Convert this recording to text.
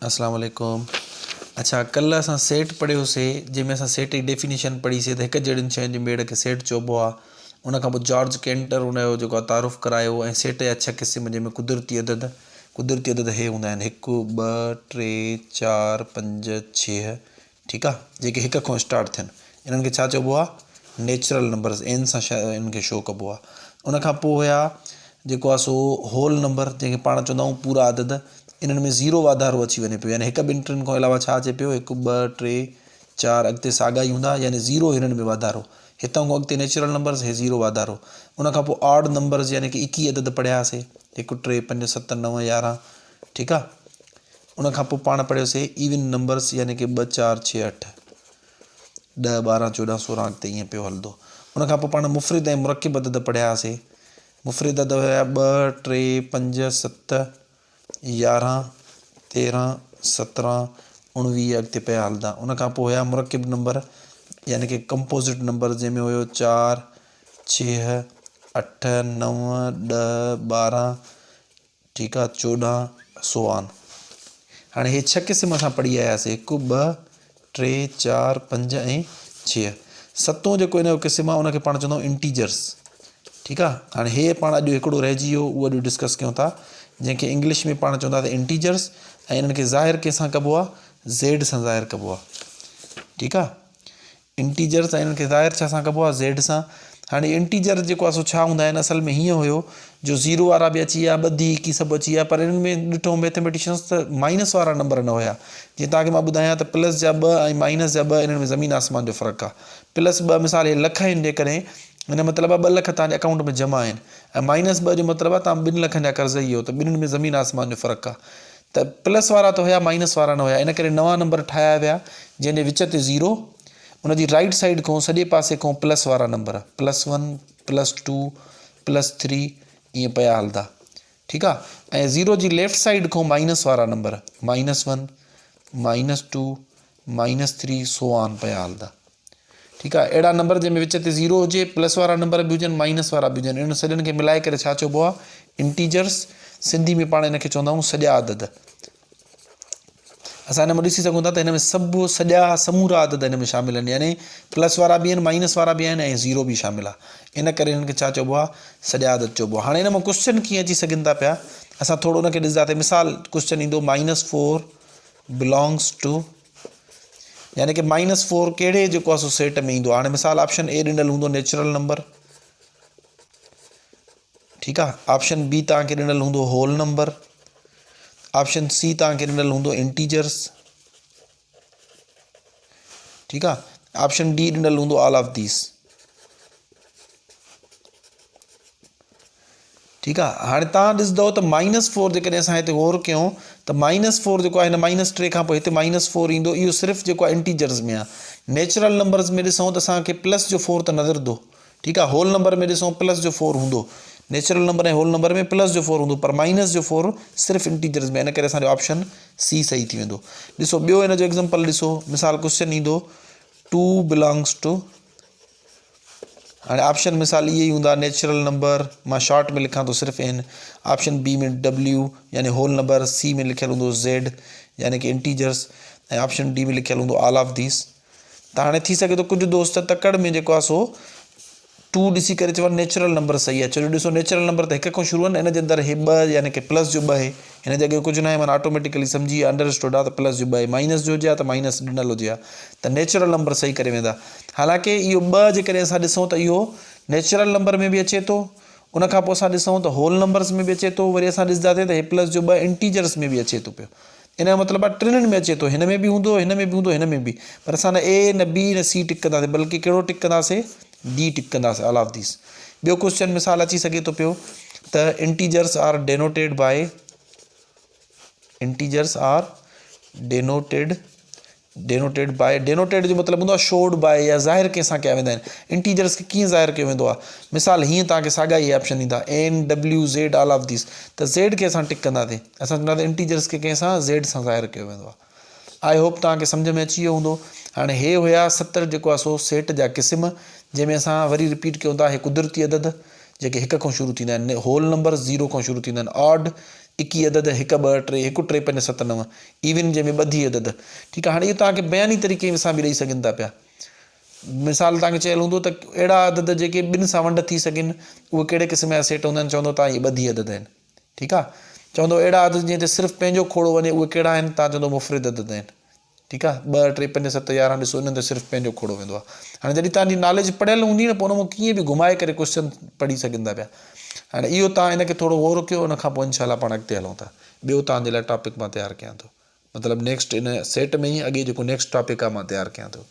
اسلام عليڪم اڇا ڪلهه اسان سيٽ پڙهيوسي جنهن ۾ اسان سيٽ جي ڊيفينيشن پڙهيسي ته هڪ جهڙين شين جي ميڙ کي سيٽ چئبو آهي ان کان پوء جارج ڪينٽر ان جو جيڪو آهي تعارف ڪرايو ۽ سيٽ جا ڇهه قسم جنهن ۾ قدرتي عدد قدرتي عدد هي هوندا آهن هڪ ٻه ٽي چار پنج ڇهه ٺيڪ آ جيڪي هڪ کان اسٽارٽ ٿين انهن کي ڇا چئبو آ نيچرل نمبرز اين سان انهن کي شو ڪبو آ ان کان پوء هيا جيڪو آ سو هول نمبر جنهن کي پاڻ چوندا آهيون پورا عدد انهن ۾ زيرو واڌارو اچي وڃي پيو يعني هڪ ٻن ٽن کان علاوه ڇا اچي پيو هڪ ٻه ٽي چار اڳتي ساڳا ئي هوندا يعني زيرو هنن ۾ واڌارو هتان کان اڳتي نيچرل نمبرز هي زيرو واڌارو ان کان پوء آڊ نمبرز يعني ڪي ايڪيهه عدد پڙهياسي هڪ ٽي پنج ست نو يارهن ٺيڪ آ ان کان پوء پاڻ پڙهيوسي ايون نمبرس يعني ڪي ٻه چار ڇهه اٺ ڏهه 12 14 16 اڳتي ائين پيو هلندو. ان کان پوء پاڻ مفرد ۽ مرڪب عدد پڙهياسي. مفرد عدد هيا ٻه ٽي پنج ست 11 13 17 19 اڳتي پيا هلندا. ان کان پوء هيا مرڪب نمبر يعني ڪي ڪمپوزٽ نمبر جنهن ۾ هيو چار ڇهه اٺ نو ڏهه 12 ٺيڪ آ 14 سوان. هاڻي هي ڇهه قسم اسان پڙهي آياسي هڪ ٻه ٽي چار پنج ۽ ڇهه. ستون جيڪو ان جو قسم آ ان کي پاڻ چوندا آهيون انٽيجرس. ٺيڪ آ هاڻي هي پاڻ اڄ هڪڙو رهجي ويو اهو اڄ ڊسڪس ڪيون ٿا جنهن کي انگلش ۾ پاڻ چوندا ته انٽيجرس ۽ انهن کي ظاهر ڪنهن سان ڪبو آ زيڊ سان ظاهر ڪبو آ. ٺيڪ آ انٽيجرس ۽ انهن کي ظاهر ڇا سان ڪبو آهي زيڊ سان. هاڻي انٽيجر جيڪو آهي سو ڇا هوندا آهن اصل ۾ هيئن هيو جو زيرو وارا به اچي ويا ٻڌي هڪي سڀ اچي ويا پر انهن ۾ ڏٺو ميٿميٽيشنس ته مائنس وارا نمبر نه هيا جيئن توهان کي مان ٻڌايان ته پلس جا ٻه ۽ مائنس جا ٻه انهن ۾ زمين آسمان جو فرق آهي پلس ٻه مثال هي لک آهن جيڪڏهن ان مطلب آهي 2 لک توهان جي اڪائونٽ ۾ جمع آهن ۽ مائنس ٻه جو مطلب آهي توهان ٻن لکن جا قرض ئي آهيو ته ٻنهن ۾ زمين آسمان جو فرق آهي ته پلس وارا ته هيا مائنس وارا نه هيا ان ڪري نوان نمبر ٺاهيا ويا جنهن جي وچ تي زيرو ان جي رائيٽ سائيڊ کان سڄي پاسي کان پلس وارا number plus one plus two plus three ائين پيا هلندا ٺيڪ آ ۽ زيرو جي ليفٽ سائيڊ کان مائنس وارا number minus one minus two minus three so on پيا هلندا ٺيڪ آ اهڙا نمبر جنهن ۾ وچ تي زيرو هجي پلس وارا نمبر به هجن مائنس وارا به هجن انهن سڄن کي ملائي ڪري ڇا چئبو آ انٽيجرس سنڌي ۾ پاڻ ان کي چوندا آهيون سڄا عدد اسان هن ۾ ڏسي سگهون ٿا ته هن ۾ سڀ سڄا سمورا عدد هن ۾ شامل آهن يعني پلس وارا به آهن مائنس وارا به آهن ۽ زيرو به شامل آهي ان ڪري هنن کي ڇا چئبو آهي سڄا عدد چئبو آهي هاڻي هن مان ڪوشچن ڪيئن اچي سگهن ٿا پيا اسان ٿورو ان کي ڏسنداسين مثال ڪوشچن ايندو مائنس فور بلانگس ٽو يعني ڪي مائنس فور ڪهڙي جيڪو آهي سو سيٽ ۾ ايندو هاڻي مثال آپشن اي ڏنل هوندو نيچرل نمبر ٺيڪ آهي آپشن بي توهان کي ڏنل هوندو هول نمبر آپشن سي توهان کي ڏنل هوندو انٽيجرس ٺيڪ آهي آپشن ڊي ڏنل هوندو آل آف these ٺيڪ آ هاڻي تان ڏسندو ته مائنس فور جيڪڏهن اسان هتي غور ڪيون ته مائنس فور جيڪو آهي هن مائنس ٽي کان پوء هتي مائنس فور ايندو اهو صرف جيڪو آهي انٽيجرز ۾ آهي نيچرل نمبرز ۾ ڏسون ته اسان کي پلس جو فور ته نظر ايندو ٺيڪ آ هول نمبر ۾ ڏسون پلس جو فور هوندو natural number ۽ whole number ۾ plus جو فور هوندو پر مائنس جو فور صرف انٽيجرز ۾ ان ڪري اسان جو آپشن سي صحيح ٿي ويندو ڏسو ٻيو ان جو ايگزامپل ڏسو مثال ڪوشچن ايندو ٽو بلانگس ٽو هاڻي آپشن مثال اهي ئي هوندا نيچرل نمبر مان شارٽ ۾ لکان ٿو صرف اين آپشن بي ۾ ڊبليو يعني هول نمبر سي ۾ لکيل هوندو زيڊ يعني ڪي انٽيجرس ۽ آپشن ڊي ۾ لکيل هوندو آل آف these ته هاڻي ٿي سگهي ٿو ڪجهه دوست تڪڙ ۾ جيڪو آهي سو ٽو ڏسي ڪري چون نيچرل نمبر صحيح آهي ڇو جو ڏسو نيچرل نمبر ته هڪ کان شروع آهن ان جي اندر هي ٻه يعني ڪي پلس جو ٻه آهي هن جي اڳيان ڪجهه ناهي معنيٰ آٽوميٽيڪلي سمجهي ويا انڊرسٽوڊ آهي ته پلس جو ٻه آهي مائنس جو هجي ها ته مائنس ڏنل هجي ها ته نيچرل نمبر صحيح ڪري ويندا حالانڪه اهو ٻه جيڪڏهن اسان ڏسون ته اهو نيچرل نمبر ۾ به اچي ٿو ان کان پوء اسان ڏسون ته هول نمبرس ۾ به اچي ٿو وري اسان ڏسنداسين ته هي پلس جو ٻه انٽيجرس ۾ به اچي ٿو پيو ان جو مطلب آهي ٽنهن ۾ اچي ٿو هن ۾ به هوندو هن ۾ به هوندو هن ۾ به پر اسان نه اي نه بي نه سي ٽڪ ڪنداسين بلڪه ڪهڙو ٽڪ ڪنداسين ڊي ٽڪ ڪنداسين آل آف these ٻيو ڪوشچن مثال اچي سگهي ٿو پيو ته integers are denoted by integers are denoted denoted by denoted جو مطلب هوندو آهي شوڊ باء يا ظاهر ڪنهن سان ڪيا ويندا آهن انٽيجرس کي ڪيئن ظاهر ڪيو ويندو آهي مثال هيئن توهان کي ساڳا ئي آپشن ايندا N W Z all of these ته زيڊ کي اسان ٽڪ ڪنداسين اسان چونداسين انٽيجرس کي ڪنهن سان زيڊ سان ظاهر ڪيو ويندو آهي I hope توهان کي سمجھ ۾ اچي ويو هوندو هاڻي هي هيا 70 جيڪو آهي سو سيٽ جا قسم جنهن ۾ اسان وري رپيٽ ڪيون ٿا هي قدرتي عدد جيڪي هڪ کان شروع ٿيندا آهن هول نمبر زيرو کان شروع ٿيندا آهن آڊ ايڪيهه عدد، هڪ، ٻه، ٽي، هڪ، ٽي، پنج، ست، نو، ايون جنهن ۾ ٻڌي عدد. ٺيڪ آهي، هاڻي اهو توهان کي بياني طريقي سان به ڏئي سگهن ٿا پيا. مثال توهان کي چيل هوندو ته اهڙا عدد جيڪي ٻن سان ونڊ ٿي سگهن اهي ڪهڙي قسم جا سيٽ هوندا آهن، چوندو توهان اهي ٻڌي عدد آهن. ٺيڪ آهي، چوندو اهڙا عدد جنهن تي صرف پنهنجو کوڙو وڃي اهي ڪهڙا آهن، توهان چوندو مفرد عدد آهن. ٺيڪ آ ٻه ٽي پنج ست 11 ڏسو انهن تي صرف پنهنجو کوڙو ويندو آ. هاڻي جڏهن توهان جي ناليج پڙهيل هوندي نه پوء ان مان ڪيئن به گهمائي ڪري ڪوشچن پڙهي سگهن ٿا پيا. هاڻي اهو توهان ان کي ٿورو غور ڪيو ان کان پوء انشاء الله پاڻ اڳتي هلون ٿا. ٻيو توهان جي لاء ٽاپڪ مان تيار ڪيان ٿو. مطلب نيڪسٽ ان سيٽ ۾ ئي اڳي جيڪو نيڪسٽ ٽاپڪ آ مان تيار ڪيان ٿو.